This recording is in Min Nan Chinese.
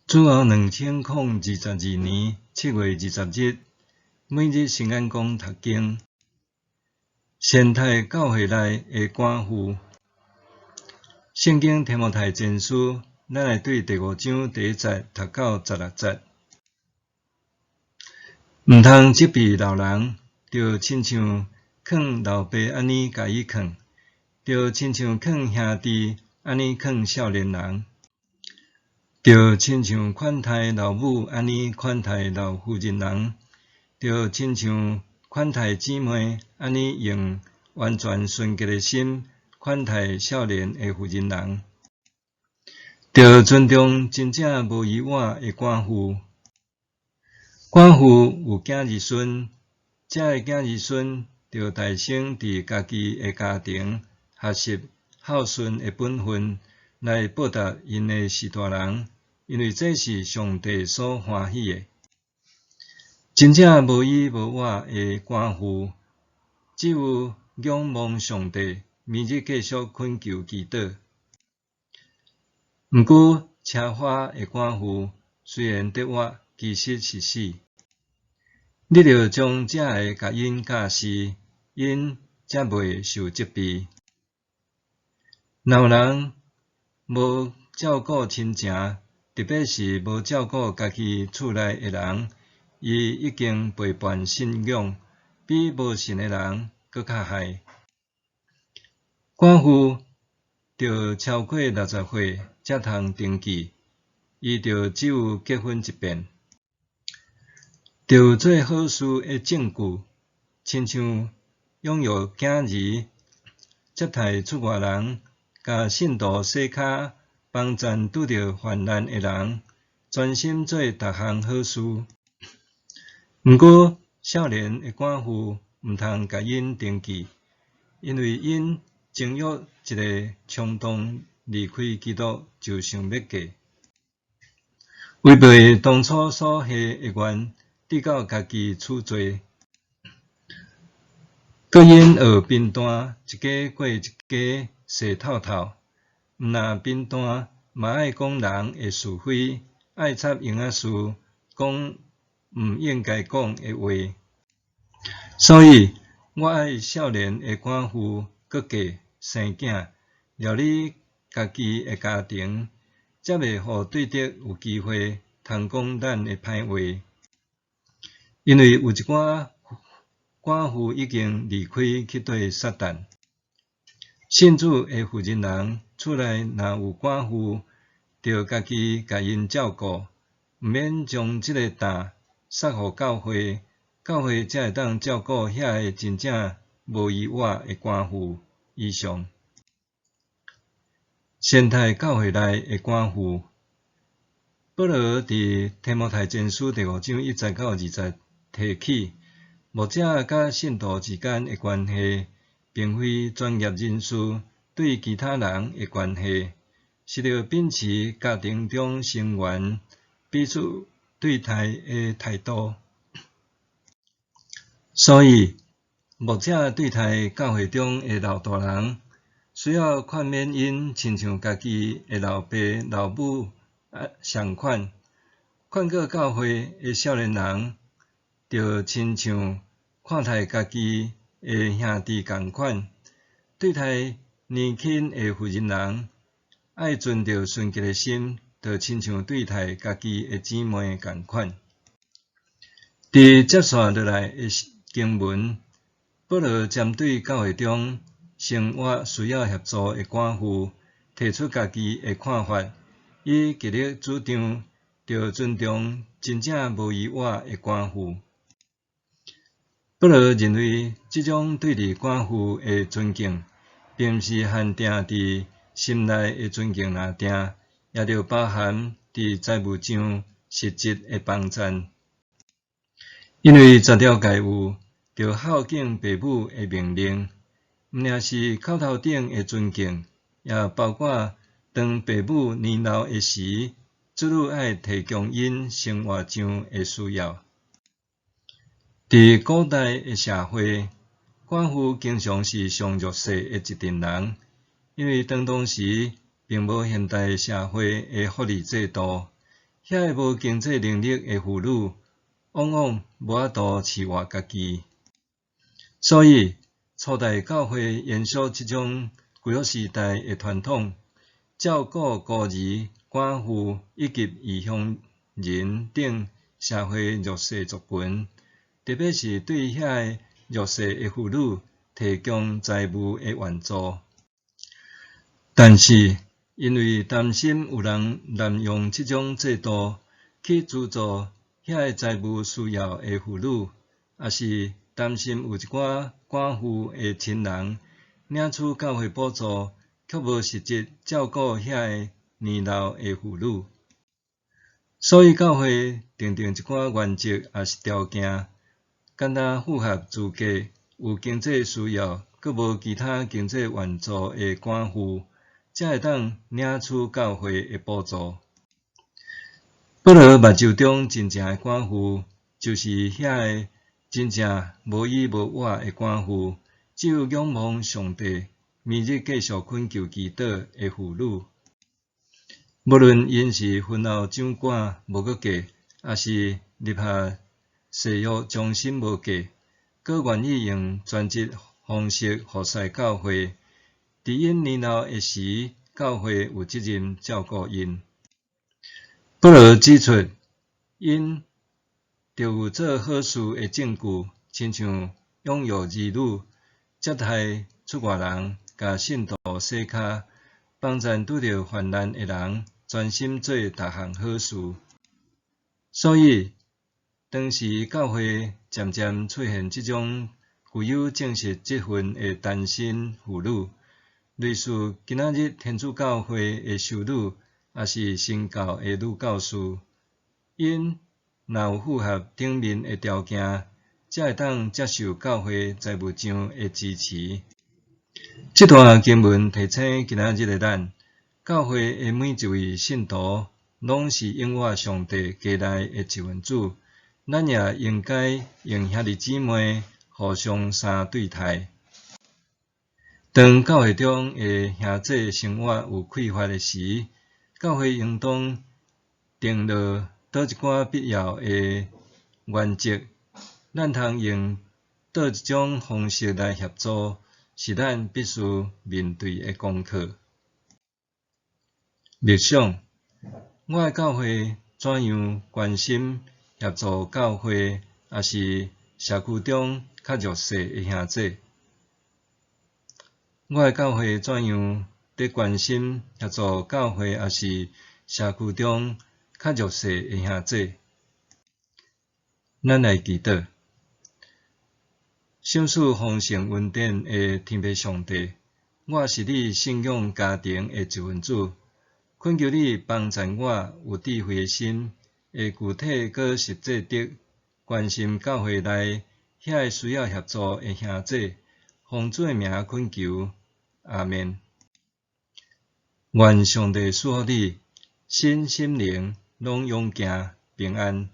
主後2022年7月20日，每日聖眼光讀經，善待教會內的寡婦。聖經提摩太前書，咱來對第五章第一節讀到16節。毋通責備老人，著親像勸老爸按呢共伊勸，著親像勸兄弟按呢勸少年人。著親像款待老母按呢款待老婦人人，著親像款待姊妹按呢用完全純潔的心款待少年的婦人人，著尊重真正無依倚的寡婦。寡婦有囝兒孫，這个囝兒孫著大聲佇家己的家庭學習孝順的本分，來報答𪜶的序大人，因為這是上帝所歡喜的。真正無依無倚的寡婦，只有仰望上帝，每日繼續懇求祈禱。毋過，奢華的寡婦雖然得活，其實是死。你著將這个共𪜶教示，𪜶才袂受責備。若有人無照顧親情，特別是無照顧家己厝內的人，伊已經背叛信仰，比無信的人閣較害。寡婦著超過60歲才通登記，伊著只有結婚一遍。著有做好事的證據，親像養育囝兒、接待出外人、共信徒洗跤、幫贊拄著患難的人，專心做逐項好事。毋過，少年的寡婦毋通共𪜶登記，因為𪜶情欲一个衝動離開基督就想欲嫁，違背當初所下的願，直到家己處罪。閣因學貧惰，一家過一家，踅透透。毋但貧惰，嘛愛講人的是非，愛插閒仔事，講毋應該講的話。所以，我愛少年的寡婦閣嫁生囝，料理家己的家庭，才袂予對敵有機會通講咱的歹話。因為有一寡寡婦已經離開去綴撒旦。信主的婦人人，厝內若有寡婦，著家己共𪜶照顧，毋免將這个擔捒予教會，教會才會當照顧遐个真正無依倚的寡婦。以上。善待教會內的寡婦。保羅佇提摩太前書第五章一節到二節提起，牧者佮信徒之間的關係，並非專業人士對其他人的關係，是著秉持家庭中成員彼此對待的態度。所以，牧者對待教會中的老大人，需要勸勉𪜶親像家己的老爸老母仝款；勸告教會的少年人，著親像看待家己的兄弟仝款；對待年輕的婦人人，愛存著純潔的心，就親像對待家己的姊妹仝款。佇接紲落來的經文，保羅針對教會中生活需要協助的寡婦，提出家己的看法，伊極力主張著尊重真正無依倚的寡婦。保羅認為，這種對佇寡婦的尊敬，並毋是限定佇心內的尊敬爾定，也著包含佇財務上實質的幫贊。因為十條誡有著孝敬爸母的命令，毋爾是口頭頂的尊敬，也包括當爸母年老的時，子女愛提供𪜶生活上的需要。佇古代的社會，寡婦經常是上弱勢的一陣人，因為當當時並無現代社會的福利制度，遐个無經濟能力的婦女，往往無法度飼活家己。所以，初代教會延續這種舊約時代的傳統，照顧孤兒、寡婦以及異鄉人等社會弱勢族群，特別是對遐个弱勢的婦女提供財務的援助。但是，因為擔心有人濫用這種制度去資助遐个財務需要的婦女，抑是擔心有一寡寡婦的親人領取教會補助，卻無實質照顧遐个年老的婦女，所以教會訂定一寡原則抑是條件，敢若符合資格、有經濟需要、閣無其他經濟援助的寡婦，才會當領取教會的補助。保羅目睭中真正的寡婦，就是遐個真正無依無倚的寡婦，只有仰望上帝，每日繼續懇求祈禱的婦女。無論𪜶是婚後掌管無閣嫁，抑是立下誓約終身無嫁，閣願意用全職方式服侍教會，佇𪜶年老的時，教會有責任照顧𪜶。保羅指出，𪜶著有做好事的證據，親像養育兒女、接待出外人、共信徒洗跤、幫贊拄著患難的人，專心做逐項好事。所以，當時教會漸漸出現這種具有正式職份的單身婦女，類似今仔日天主教會的修女，抑是新教的女教士，𪜶若有符合頂面的條件，才會當接受教會財務上的支持。這段經文提醒今仔日的咱，教會的每一位信徒，攏是永活上帝家內的一份子，咱也應該用兄弟姊妹互相相對待。當教會中的兄弟生活有匱乏的時，教會應當訂落佗一寡必要的原則，咱通用佗一種方式來協助，是咱必須面對的功課。默想，我的教會怎樣關心協助教會，抑是社區中較弱勢的兄弟？我的教會怎樣佇關心協助教會，抑是社區中較弱勢的兄弟？咱來祈禱，賞賜豐盛恩典的天父上帝，我是你信仰家庭的一份子，懇求你幫贊我有智慧的心，會具體閣實際地關心教會內遐个需要協助的兄弟，奉主的名懇求，阿們。願上帝賜福你，身心靈攏勇健平安。